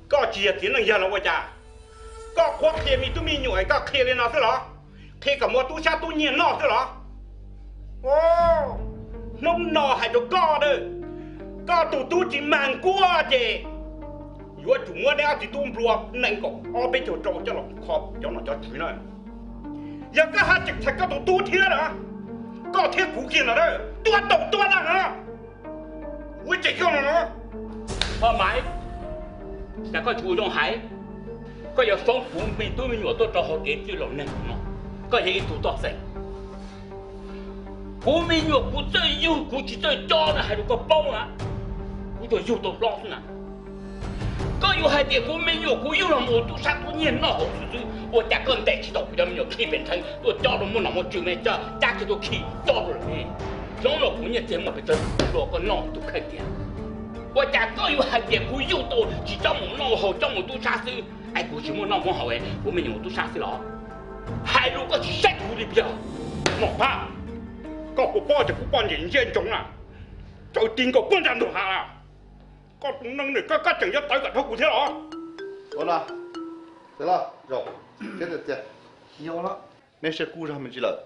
Koj tsis yog txiv neej yawg los ua cas? Koj qhuab qhia me tub me nyuam es koj qhia li no xwb los? Qhia kom muaj tub sab tub nyiag noj xwb los? Hnub no hais rau koj na, koj tus tub tsis mag nkuaj ces yuav tsum muab neb ob txiv tub nplua nees nkaum ob peb caug rau coj los kho cov nom cov tswv na. Yog koj haj tseem txhais koj tus tub thiab na, koj thiab kuv kiag no na, tuaj tau tuaj na no. Ua tseem koj no no. Ho Maiv, cas koj tsis ua zoo hais, koj yuav foob kuv me tub me nyuam tuaj rau hauv kev txwj laus neeg no, koj yog ib tug toj xeem. Kuv me nyuam kuv txawj yug kuv tsis txawj coj na, hais rau koj paub na, kuv tsuas yug tau hlob xwb na. Koj yuav hais tias kuv me nyuam kuv yug los mus ua tub sab tub nyiag noj haus xwb xwb, ua cas koj ntes tsis tau kuv cov me nyuam khij pem ntheev tuaj coj rau muaj nom muaj tswv ne, cab kiag tuaj khi coj rau lawm ne? Hnub no kuv nyiaj txiag muaj pes tsawg kuv rau koj noj tus kheej tiag. Ua cas koj yuav hais tias kuv yug tau tsis coj mus noj haus coj mus tub sab xwb, es kuv tsis muaj noj muaj haus, kuv me nyuam tub sab xwb los? Hais lus koj tsis saib kuv li pliag. Nom Phaj, koj puas paub tias kuv poj niam ntsia ntsoov na, tsaws ti nkaus puag nram ntug hav. Koj tus neeg ne, koj koj tseem yuav tawv kom dhau kuv thiab los? Neb siab kub zog me ntsis lawm.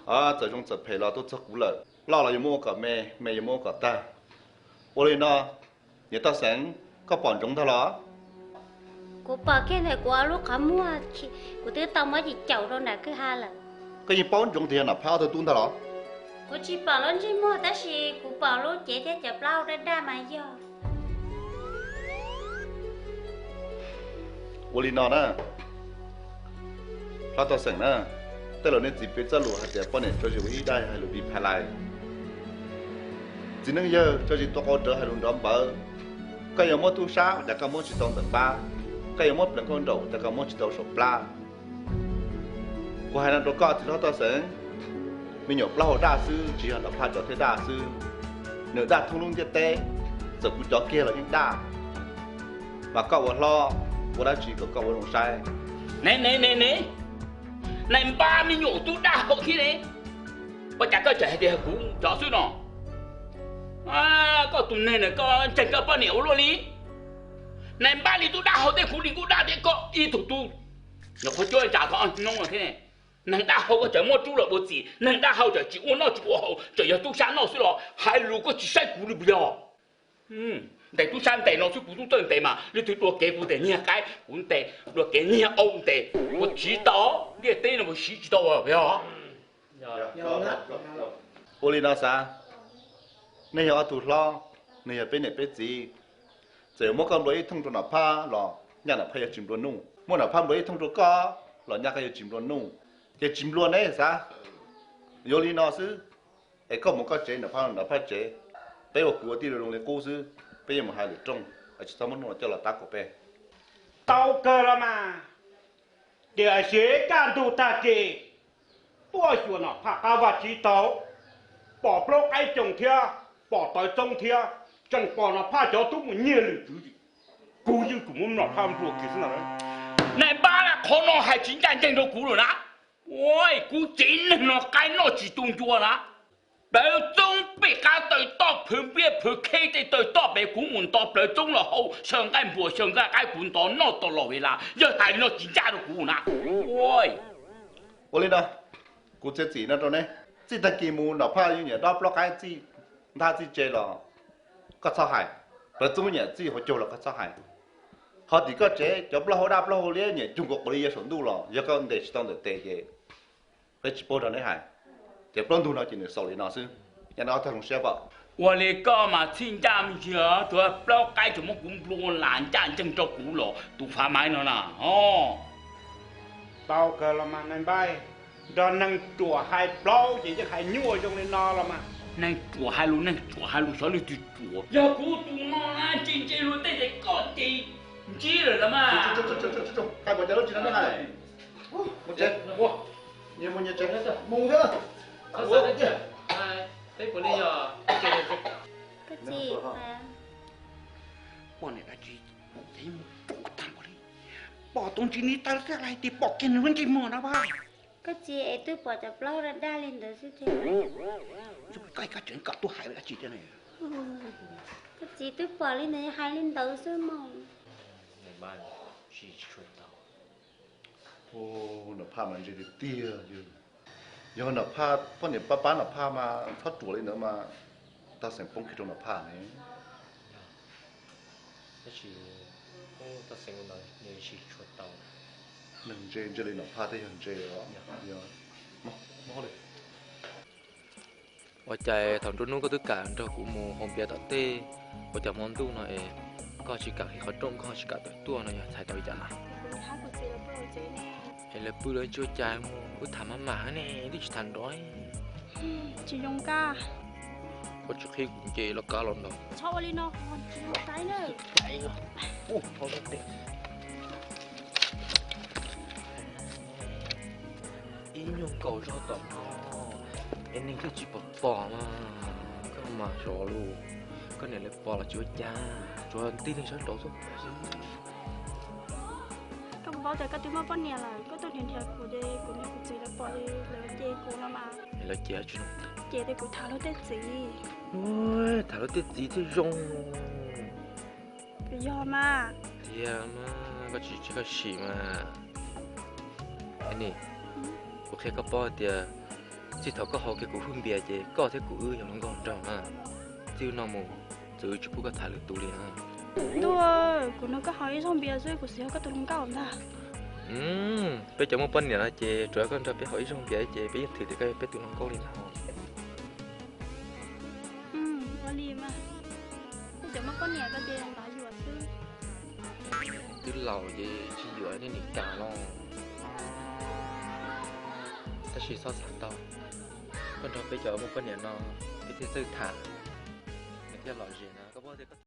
Txawm zoo txawm phem los tuaj txog kuv lawm, loj los yuav muab ua kom me, me yuav muab ua kom tag. Ua li no, niam toj xeem, koj pom ntsoov ntag los? Kuv pom kiag ntawm kuv ob lub qhov muag, kuv twb tau muab cim caum rau nram kwj ha lawm. Koj yeej paub ntsoov tias yog Nom Phaj ob tug tub ntag los? Kuv tsis pom lub ntsej muag tab sis kuv pom lub cev thiab cov plaub hau daj daj mas yog. Ua li no na, hlob toj xeem na, tej laus nej txiv peb txoj lus hais tias poj niam tso zis ua ib dag hais lus pis phais lais. Txiv neej yawg tso zis tua qau rawv hais lus nrov npawv. Koj yuav muab tub sab cas koj muab tsis tau ntawm npab, koj yuav muab pleev nkauj nraum cas koj muab tsis tau saum plab. Kuv hais no rau koj txiv hlob toj xeem, me nyuam plaub hau daj xwb tsis yog Nom Phaj cov thiaj daj xwb, nws daj thoob lub ntiaj teb, txawm kuv cov kiag los yeej daj. Mas koj ua hlob, ua dab tsi kom koj ua zoo saib. Ne ne ne ne, nais npab me nyuam tub daj hau thiab ne, ua cas koj tseem hais tias kuv cov xwb no? Koj tus neeg na koj ntseeg koj poj niam ua luaj li. Nais npab li tub daj hau thiab kuv li kuj daj thiab koj ib tug tub. Nyuam qhuav cuab ntsa tau ob hnub no thiab ne, neeg daj hau koj tseem muab rub los ua txim, neeg daj hau tseem tsis ua noj tsis ua haus, tseem yog tub sab noj xwb los? Hais lus koj tsis saib kuv li puas yog? Ntes tub sab ntes no xwb kuv tub txawj ntes mas leej twg dua kev kuv ntes nyiag qaib, kuv ntes dua kev nyiag aub ntes, kuv siv tau, ntiaj teb no kuv siv tsis tau puas yog? Ua li no xav, nej yog ob tug hlob, nws yog peb niam peb txiv, txawm yuav muab koj nplua ib thooj rau Nom Phaj los nyaj Nom Phaj yuav tsis nplua nuj, muab Nom Phaj nplua ib thooj rau koj los nyaj koj yuav tsis nplua nuj, ces tsis nplua neb xav. Yuav li no xwb, es koj mus koj tsev, Nom Phaj Nom Phaj tsev, peb ua kwv ua tij zoo li qub xwb, peb yuav mus hais lwm rooj, tsis txhob muab nuj los coj los tab kaum peb. Tau kawg los mas, tiam sis kaj ntug tag kis tuaj xyuas Nom Phaj qab vaj tsib taug, pom plaub qaib coom thiab, pom tawv txoob thiab, tseem pom Nom Phaj cov tub mus nyiag lwm tus, kuv yeej tsum muab Nom Phaj nplua kiag xwb ntag. Nais npab, qhov no hais tsis ncaj ncees rau kuv lawm na. Ua kuv tsev neeg no qaib noj tsis tu ncua na. Plawv txoob pem qab taw toj, plawv npiab plawv kheb tej taw toj pem, kuv mus ntov plawv txoob los hau, xyaw nqaij npuas xyaw nqaij qaib kuv ntov noj tas los vim li cas? Yog hais li no tsis ncaj rau kuv na. Ua li no, kuv txiav txim no rau neb, txij tag kis mus Nom Phaj yeej nyiam dob plaub qaib txij nthab txij tse los koj txhob hais, plawv txoob nyiam txij hauv caug los koj txhob hais. Ho tim koj tsev cov plaub hau daj plaub hau liab nyiam cug nkaus quav li ya saum ntuj los yog koj ntes tsis tau ntawm tes ces peb tsis paub nrog neb hais. Ces plaub ntug no ces nws xaus li no xwb, nyob no ob tog zoo siab pom. Ua li koj mas txij ncaj me ntsis, tsuas plaub qaib tsuas muab kuv nplua ua lam ncaj ncees rau kuv los tus Fav Maiv no na. Tau kawg los mas nais npab, nrog neeg ruam hais plaub ces yeej hais nyuaj zoo li no los mas. Neeg ruam hais lus, neeg ruam hais lus xyov leej twg ruam. Yog kuv tus no na, ntse ntse luag tej ces koj ces ntsib lawm los mas. Hais ua cas lub tsis no neb hais. Mus tsev, mus nyias tsev, mus thiab. Peb puas li yog? Koj txiv, poj niam dab tsi ces mus ruam tag npaum li. Pom tus ntsis ni taw xwb hais tias pom kiag nws lub ntsej muag no mas. Koj txiv, es twb pom cov plaub daj daj li ntawd xwb tiag. Koj, koj tseem kom tuaj hais dab tsi thiab ne? Koj txiv twb pom li ntawd hais li ntawd xwb mas. Nom Phaj mas ntse tiag tiag. Yog Nom Phaj poj niam pab pab Nom Phaj mas txhob ruam li ntawd mas tau xeem poob kiag rau Nom Phaj ne. Neeg ntse ntse li Nom Phaj thiaj yog ntse os. Ua cas thaum nruab hnub koj twb kam nrog kuv mus haus npias tom tej, ua cas hmo ntuj no es koj tsis kam qhib qhov rooj, koj tsis kam tawm tuaj no yog txhais tau li cas na? Es lawv pw lawv tsis ua cas, wb tham maj mam ne, twb tsis tham nrov. Tsis zoo kab. Koj tsis qhib kuv ces los kab los ntag. Txhob ua li no, tsis zoo kab na. Ib nyuag nkaus zog tom no es neeg thiaj tsis pom pom mas. Koj mas xyov lauj, koj niam lawv pom los tsis ua cas, tsuas tib neeg sawv nraud xwb. Koj puas paub tias koj twb muaj poj niam lawm, koj tuaj nrhiav nrhiav kuv ces kuv niam kuv txiv lawv pom ces lawv cem kuv no mas. Lawv cem tsis, cem tias kuv tham luag tej txiv. Tham luag tej txiv thiaj zoo. Kuv yog mas. Tiag mas, koj tsis tsis koj sim mas. Ni, kuv qhia koj paub tias txij thaum koj haus kiag kuv hwj npias ces koj thiab kuv wb yog hluas nkauj nraug na. Txij no mus txwv tsis pub koj tham lwm tus li na. Ntuj, kuv nrog koj haus ib zaug npias xwb kuv xav yog koj tus hluas nkauj ntag. Peb cov muaj poj niam no ces tsuav koj nrog peb haus ib zaug npias ces peb yeej thwm tias koj yog peb tus hluas nkauj li ntag. Ua li mas, peb cov muaj poj niam ko ces ntav yuam xwb. Twb laus ces tsis yuam nej nim kam los. Tab sis txhob xav ntau, koj nrog peb cov muaj poj niam no, peb thiaj txawj tham, nws thiaj lom zem na. Koj paub tias koj